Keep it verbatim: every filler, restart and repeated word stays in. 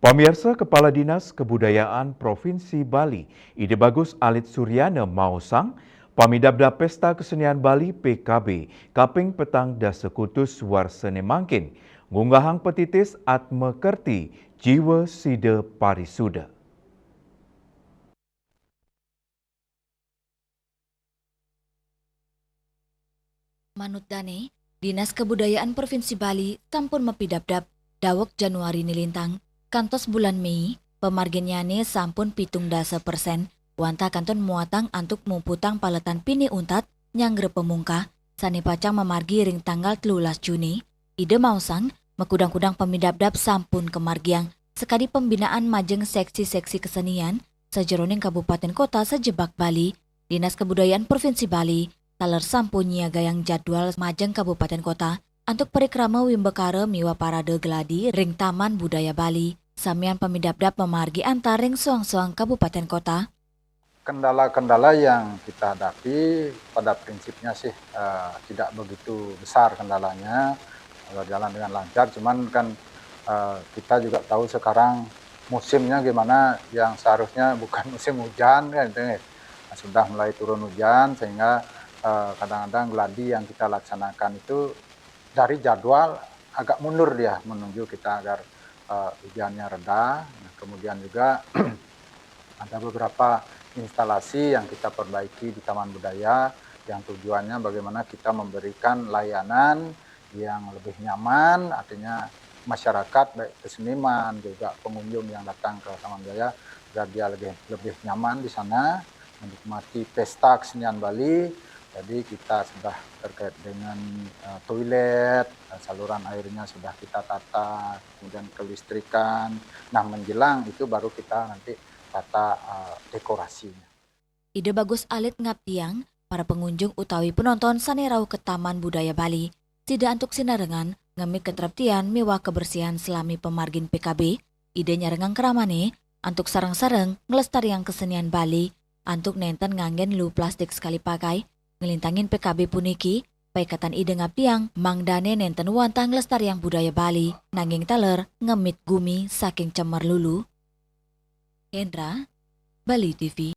Pamirsa, Kepala Dinas Kebudayaan Provinsi Bali, Ida Bagus Alit Suryana maosang, pamidabdab Pesta Kesenian Bali P K B kaping petang dasa kutus warsa ne mangkin ngunggahang petitis Atma Kerti Jiwa Sida Parisuda. Manut dane, Dinas Kebudayaan Provinsi Bali sampun mapidabdab daweg Januari nilintang kantos bulan Mei, pamarginnyane sampun pitung dasa persen, wantah kantun muatang antuk muputang paletan pinih untat nyanggra pamungkah sane pacang mamargi ring tanggal telulas Juni. Ida maosang, makudang-kudang pamidabdab sampun kamargiang sakadi pembinaan majeng seksi-seksi kesenian sajeroning kabupaten kota sajebag Bali. Dinas Kebudayaan Provinsi Bali taler sampun nyiagayang jadwal majeng kabupaten kota antuk parikrama wimbakara miwah parade geladi ring Taman Budaya Bali, samian pamidabdab mamargi antar ring soang-soang kabupaten kota. Kendala-kendala yang kita hadapi pada prinsipnya sih, eh, tidak begitu besar kendalanya, berjalan dengan lancar. Cuman kan, eh, kita juga tahu sekarang musimnya gimana, yang seharusnya bukan musim hujan kan, itu nih. Nah, sudah mulai turun hujan sehingga, eh, kadang-kadang geladi yang kita laksanakan itu dari jadwal agak mundur dia, menuju kita agar, eh, hujannya reda. Nah, kemudian juga ada beberapa instalasi yang kita perbaiki di Taman Budaya yang tujuannya bagaimana kita memberikan layanan yang lebih nyaman, artinya masyarakat baik itu seniman juga pengunjung yang datang ke Taman Budaya agar dia lebih, lebih nyaman di sana menikmati pesta kesenian Bali. Jadi kita sudah terkait dengan, eh, toilet, eh, saluran airnya sudah kita tata, kemudian kelistrikan. Nah, menjelang itu baru kita nanti tata, eh, dekorasinya. Ida Bagus Alit ngaptiang, para pengunjung utawi penonton sane rauh ke Taman Budaya Bali, sida antuk sinarengan ngemit katreptian miwah kebersihan salami pamargin P K B. Ida nyarengang kramane antuk sareng-sareng nglestariang kesenian Bali, antuk nenten nganggen lu plastik sekali pakai. Nglintangin P K B puniki, paiketan Ida ngaptiang mangdane nenten wantah nglestariang budaya Bali, nanging taler ngemit gumi saking cemer lulu. Hendra, Bali T V.